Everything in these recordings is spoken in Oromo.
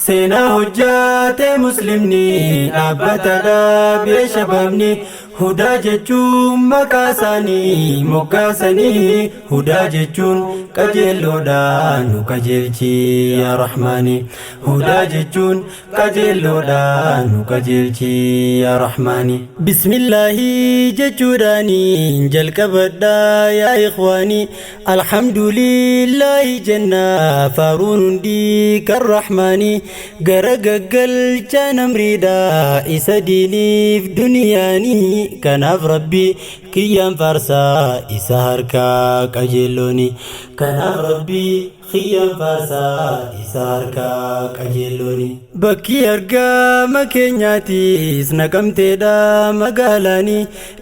Seenaa hojjate muslimni dhaabbata dhaabee shabaabni. Hudaa jechuun maqaa isaanii moggaasanii. Hudaa jechuun qajeelloodha nu qajeelchi yaa Rahmaani. Hudaa jechuun qajeelloodha nu qajeelchi yaa Rahmaani. Bismillaahi jechuudhaaniin jalqabadha yaa ikhwaani. Alhamdulillaahi jenna faaruun hundi kan Rahmaani. Gara gaggalcha namriidha isa diiniif duniyaanii. Kanaaf Rabbi kiyyaan faarsaa isa harkaa qajeellooni. Kanaaf Rabbi kiyyaan faarsaa isa harkaa qajeellooni. Bakki argama keenyaatis Naqamteedha magaalaani.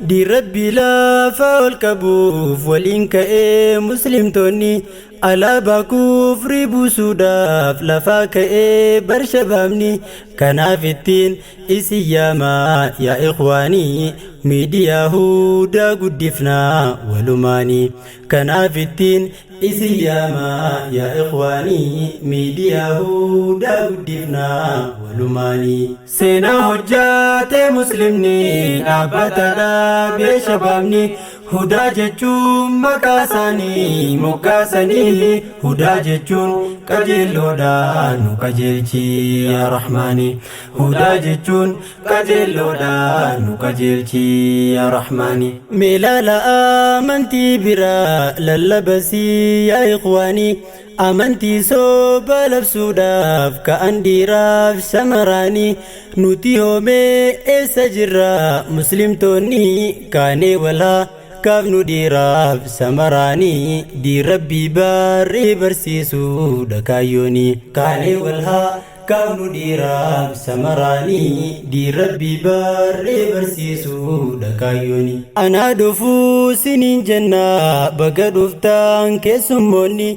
Diin Rabbi lafa ol qabuuf waliin ka'ee muslimtoonni. Alaabaa kufrii buusuudhaaf lafaa ka'ee bar shabaabni. Kanaaf ittiin isin yaamaa yaa ikhwaanii. Miidiyaa hudaa guddifnaa walumaanii. Kanaaf ittiin isin yaamaa yaa ikhwaanii. Miidiyaa hudaa guddifnaa walumaanii. Seenaa hojjate muslimni dhaabbata dhaabee shabaabni. Hudaa jechuun maqaa isaanii moggaasanii. Hudaa jechuun qajeelloodha nu qajeelchi yaa Rahmaani. Hudaa jechuun qajeelloodha nu qajeelchi yaa Rahmaani. Meelaala amantii biraa lallabasii yaa ikhwaanii. Amantii soba labsuudhaaf ka'an dhiiraaf shamaraanii. Nuti hoomee eessa jirra muslimtoonni kaanee walaa kaafnu dhiiraaf shamaraanii. Diin Rabbii baarree barsiisuudha kaayyooni. Kaanee walhaa kaafnu dhiiraaf shamaraanii. Diin Rabbii baarree barsiisuudha kaayyooni. Anaa dhufuu siniin jenna baga dhuftaan keessummoonni.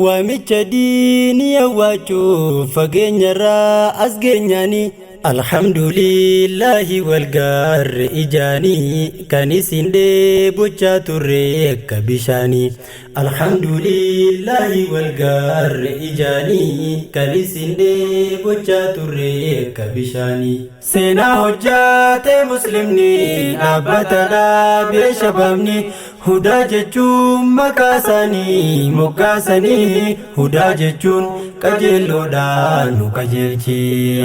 Waamicha diinii awwaachuuf fageenyarraa as geenyaani. Alhamdulillahi walgaarre ijaanii kan isin dheebochaa turre akka bishaanii. Alhamdulillahi walgaarre ijaanii kan isin dheebochaa turre akka bishaanii. Seenaa hojjate muslimni dhaabbata dhaabee shabaabni. Hudaa jechuun maqaa isaanii moggaasanii. Hudaa jechuun qajeelloodha nu qajeelchi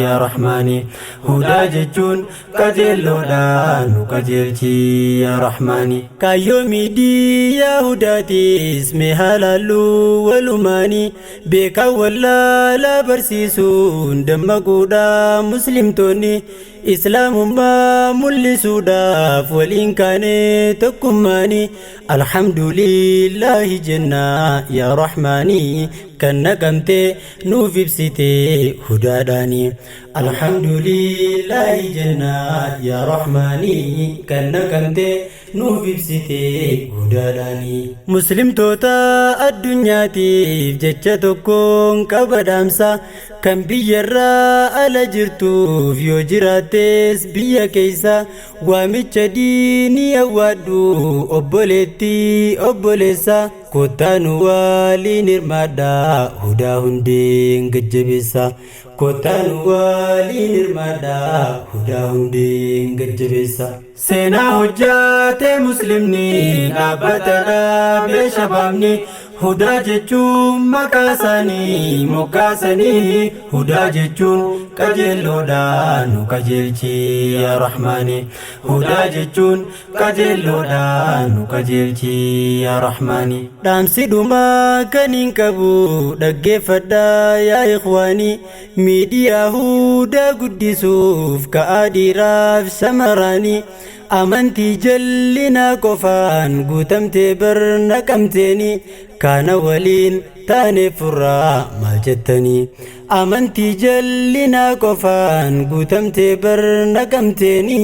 yaa Rahmaani. Hudaa jechuun qajeelloodha nu qajeelchi yaa Rahmaani. Kaayyoo miidiyaa hudaatis mee haalaallu walumaani. Beekaa wallaalaa barsiisuun dammaquudha muslimtoonni. Islaamummaa mul'isuudhaaf waliin kaanee tokkummaani. Alhamdulillahi jenna yaa Rahmaani kan naqamtee nuuf ibsitee hudaadhaani. Alhamdulillahi jenna yaa Rahmaani kan naqamtee nuuf ibsitee hudaadhaani. Muslimtoota addunyaatiif jecha tokkoon qaba dhaamsa. Kan biyyarraa ala jirtuuf yoo jiraattees biyya keessa. Waamicha diinii awwaadhu obboleettii obboleessa. Kottaa nu waliin hirmaadhaa hudaa hundeen gajjabeessa. Kottaa nu waliin hirmaadhaa hudaa hundeen gajjabeessa. Seenaa hojjate muslimni dhaabbata dhaabee shabaabni. Hudaa jechuun maqaa isaanii moggaasanii. Hudaa jechuun qajeelloodha nu qajeelchi yaa Rahmaani. Hudaa jechuun qajeelloodha nu qajeelchi yaa Rahmaani. Dhaamsi dhumaa kan hin qabu dhaggeeffadhaa yaa ikhwaanii. Miidiyaa hudaa guddisuuf ka'aa dhiiraaf shamaraanii. Amantii jallinaa qofaan guutamtee bar naqamteeni. Kana waliin taane furraa maal jettanii. Amantii jallinaa qofaan guutamtee bar naqamteeni.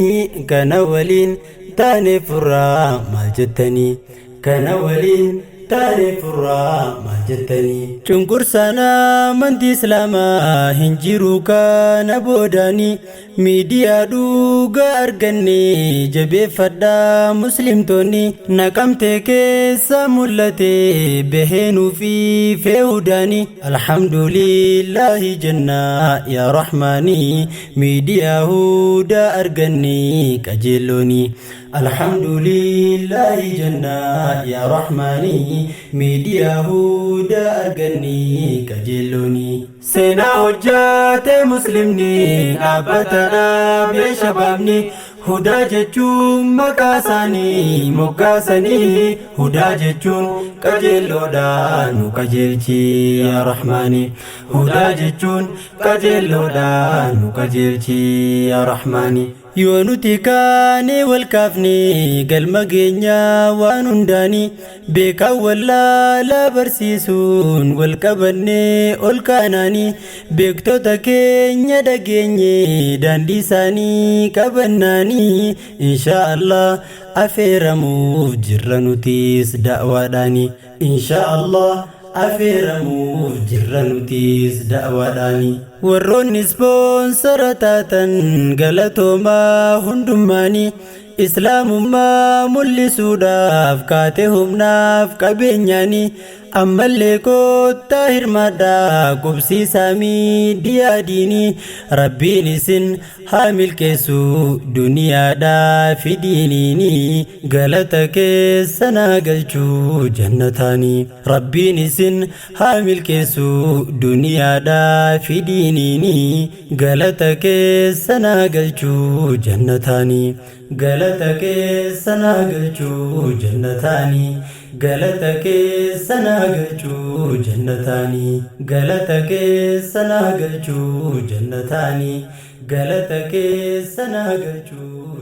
Kana waliin taane furraa maal jettanii. Kana waliin Taanee furraa maal jettanii? Cunqursaan amantii Islaamaa hin jiru kana boodaanii miidiyaa dhugaa arganne jabeeffadhaa muslimtoonni naqamtee keessa mul'ate baheenuu fi fe'uudhaanii alhamdulillaahi jennaa yaa rahmaanii miidiyaa hudaa arganne qajeelloonii. Alhamdulillaahi jennaa yaa rahmaanii miidiyaa hudaa arganne qajeelloonii. Seenaa hojjate muslimni dhaabbata dhaabee shabaabni hudaa jechuun maqaa isaanii moggaasanii hudaa jechuun qajeelloodha nu qajeelchi yaa rahmaani hudaa jechuun qajeelloodha nu qajeelchi yaa rahmaani. Yoo nuti kaanee wal kaafne galma keenyaa waan hundaanii beekaa wallaalaa barsiisuun wal qabannee ol kaanaanii beektota keenya dhageenye daandii isaanii qabannaanii insha Allah afeeramuuf jirra nutis da'waadhaanii insha Allah afeeramuuf jirra nutis da'waadhaanii. Warroonni ispoonsara taatan galatoomaa hundummaanii islaamummaa mul'isuudhaaf kaate humnaaf qabeenyaanii ammallee koottaa hirmaadhaa qubsiisaa miidiyaa diinii rabbiin isin haa milkeessu duniyaadhaa fi diiniinii galata keessanaa galchuu jannataanii rabbiin isin haa milkeessu duniyaadhaa fi diiniinii galata keessanaa galchuu jannataanii galata keessanaa galchuu jannataanii galata keessanaa galchuu jannataanii galata keessanaa galchuu jannataanii galata keessanaa galchuu.